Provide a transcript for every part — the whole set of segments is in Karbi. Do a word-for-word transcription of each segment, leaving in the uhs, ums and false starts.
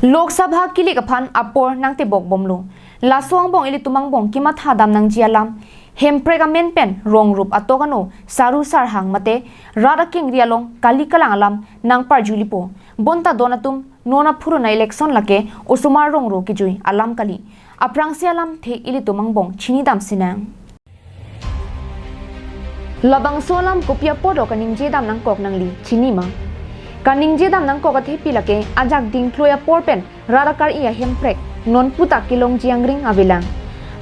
Lok Sabha kilik aphan apor nangtebok bomlo. Laso angbong ilitum angbong kimatha dam nangji alam, Hemprek amen pen rong rup atok ano saru sarhang mate rat akengri along kali kalang alam nangparjulipo. Bonta don atum non aphuruna election lake osomar rongro kejui alam kali. Aphrangsi alamthe ilitum angbong chinidam sinang. Labangso alam kopi apot kaningje dam nangkok nangli chinima? Kaningje dam nangkok athepi lake ajak dingkloi apor pen rat akar-i a Hemprek non puta kelongji angring avelang.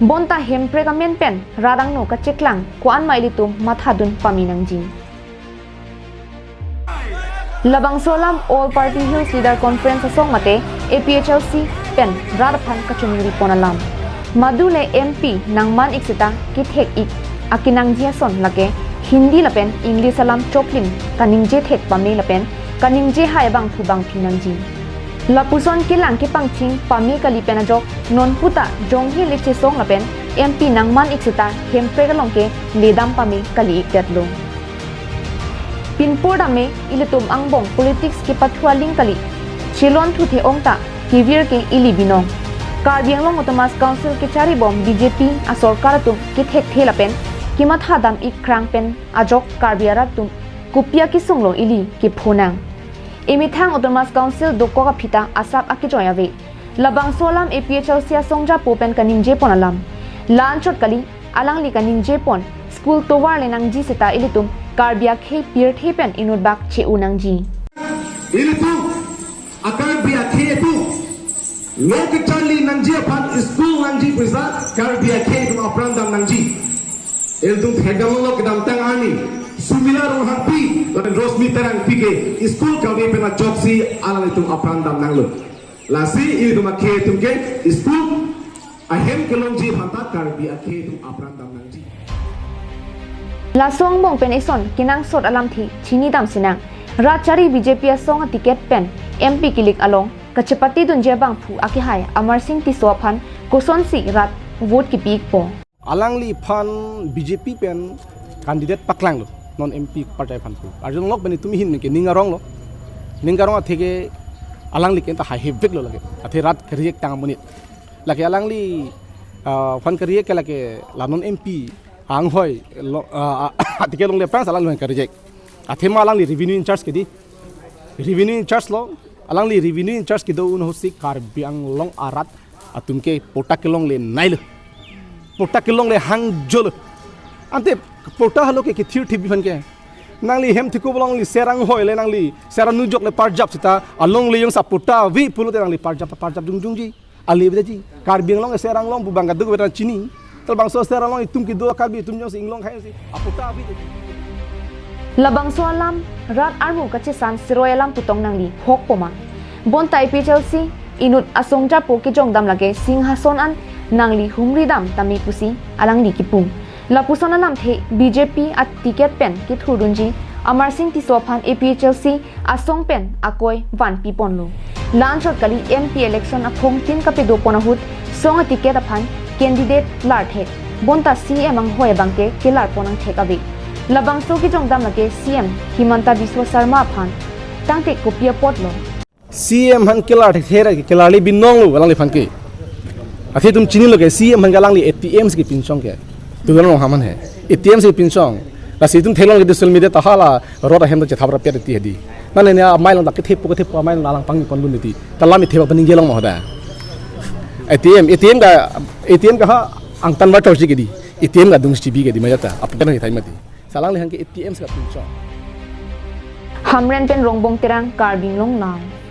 Bonta Hemprek amen pen rat angno kacheklang ko-an ma ilitum mathadun pame nangji. Labangso alam All Party Hills Leader Conference asong mate A P H L C pen rat aphan kachumri pon alam. Madu le M P nangman-ik seta kethek-ik akenangji ason lake Hindi lapen English alam choklin kaningje thek pame lapen kaningje hai abangphu bangphi nangji. Lapuson kelang kepangching pame kali pen ajok non puta jonghe le chesong lapen M P nangman-ik seta Hemprek along ke ledam pame kali-ik detlo. Pinpur dam me ilitum angbong politics kepathu aling kali. Chilon thuthe ongta kevir ke ili binong. Karbi Anglong Autonomous Council kechari bom B J P asorkar atum kethekthe lapen kimatha dam-ik krang pen ajok Karbi arat atum kopi akesung lo ili kephonang. Emethang Autonomous Council dokok aphi ta asap akejoi ave. Labangso alam A P H L C asongjapo pen kaningje pon alam. La-anchot kali, alangli kaningje pon, school tovar le nangji seta ilitum Karbi akhei pirthe pen inutbak che-o nangji. Ilitum a-Karbi akhei atum lo kecharli nangji aphan school nangji pusi Karbi akhei atum apran dam nangji. Ilitum thekdam lo kedamtang arni Sumila Ronghangpi lapen Rosmi Terangpi ke school kave pen ajoksi alanglitum apran dam nanglo. Lasi ilitum akhei atum ke school ahem kelongji aphan ta Karbi akhei atum apran dam nangji. Laso angbong pen eson kenangsot alamthe chinidam sinang. Rat chari B J P asong aticket pen M P kilik along kachepatedunji abangphu akehai Amarsing Tisso aphan kosonsi rat vote kepi-ikpo? Alangliphan B J P pen candidate paklanglo non M P party aphan pu. Arjulong pen itum ahin ke ning aronglo. Ning arong atheke alangli ke ta haiheveklo lake. Athe rat kerejek tang amonit. Lake alangli, ah, aphan kerejek ke lake la non M P anghoi lo, ah, ah, aticket longle aphrang alangli aphan kerejek. Athema alangli revenue in-charge kedi. Revenue in-charge lo, alangli revenue in-charge kedo un ahutsi Karbi Anglong arat atum ke patta kelongle nailo. Patta kelongle hangjolo. Ante patta halo ke kethir thibi aphan ke. Nangli hem thikup along nangli ser anghoi le nangli ser anujok le parjap seta alongle jongsi patta ave pulote nangli parjap parjap jongjongji. Ali bedaji. Karbi Anglong ser anglong pu bang kaduk beda chini. Tel bangso ser anglong itum kedo Karbi atum jongsi inglong khai si apatta ave. Labangso alam rat armu kachesan siroi alam putong nangli hokpo ma? Bonta A P H L C inut asongjapo kejongdam lake Singhason an nangli humridam tame pusi alangli kipu. Lapuson alamthe B J P aticket pen kethurdunji Amarsing Tisso aphan A P H L C asong pen akoi vanpi ponlo. La-anchot kali M P election aphongtin kapedo pon ahut song aticket aphan candidate larthek. Bonta C M anghoi abangke kelar pon angthek ave. Labangso kejongdam lake C M Himanta Biswa Sarma aphan. Tangte kopi apotlo? C M aphan kelar thekthe ra kelarle binonglo alangliphan ke. Athe itum chinilo ke C M aphan ke alangli A T M si kepinchong ke. Tulang long haman he. A T M si kepinchong. Lasi itum theklong ke social media ta hala road ahem ta chethap rapet ti hedi. Nane ne amei along ta kethepo kethepo amei along alang pangni pondun ti. Ta lam ithep aphan ningje long ma hoda. A T M, A T M ka, A T M ka ha angtan ba torji kedi. A T M ka dung chibi kedi ma jata. Apukan hi thai mati. Salang lehang ke A T M si kepinchong. Hamren pen Rongbong Terang, Karbi Anglong Live.